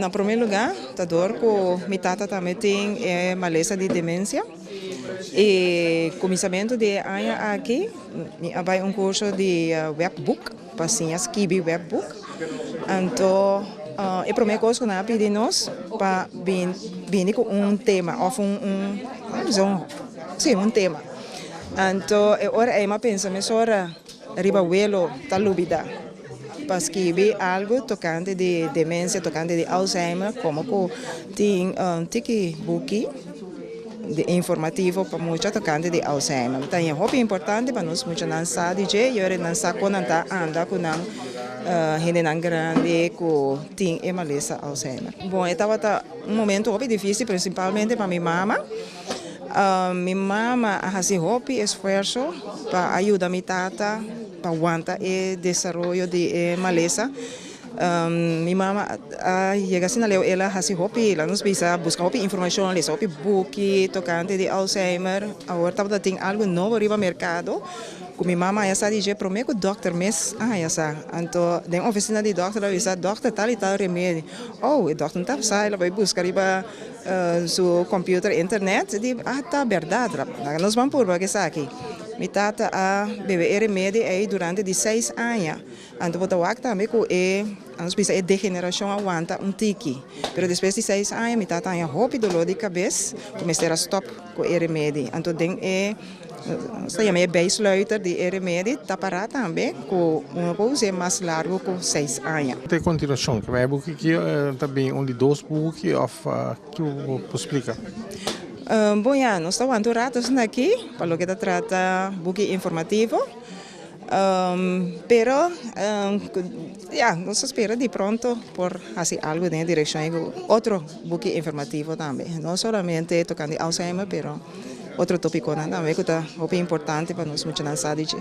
Na promé lugá ta dor ku mi tata tambe tin e malesa di demensia i kuminsamentu di e aña aki mi a bai un kurso di webboek pa siña skibi webboek. Anto e promé kos ku nan a pidi nos pa bini ku un tema òf un un si un tema. Anto e ora ei mi a pensa mesora riba welo ta lubida. Pa skibi algu tokante di demensia, tokante di Alzheimer, komo ku tin un tiki buki di informativo pa mucha tokante di Alzheimer. Ta e hopi importante pa nos muchanan sa di dje i ora nan sa kon nan ta anda ku nan hendenan grandi ku tin e malesa Alzheimer. Bon, e tabata un momento hopi difisil prinsipalmente pa mi mama. Mi mama a hasi hopi esfuerso pa a yuda mi tata pa wanta e desaroyo di e malesa. Mi mama a yega asina leu, el a hasi hopi, laga nos bisa, buska hopi informashon, lesa hopi buki tokante di Alzheimer. Awor tabata tin algu nobo riba merkado ku mi mama a haña sa di dje promé ku dòkter mes a haña sa. Anto den ofisina di dòkter el a bisa, Dòkter, tal i tal remedi. Oh, e dòkter no tabata sa, el a bai buska riba. Su computer internet di ah ta berdad laga nos ban purba cu esaki. Mi tata a bebe e remedi ey durante di seis aña anto bo ta wak tambe cu e nos bisa e degeneracion a wanta un tiki pero despues di seis aña mi tata haña hopi dolor di cabes cu mester a stop cu e remedi anto den e Nos ta yama e bijsluiter di e remedi ta pará tambe ku un por us'é mas largu ku seis aña. Te kontinuashon, ke buki ki ta bin un di dos buki òf ki bo por splika? Bon ya, nos ta wanta un rato asina aki pa loke ta trata buki informativo. Pero ya, nos ta spera di pronto por hasi algu den e direkshon ei ku otro buki informativo tambe. No solamente tokante Alzheimer pero otro topikonan tambe ku ta hopi importante pa nos muchanan sa di dje.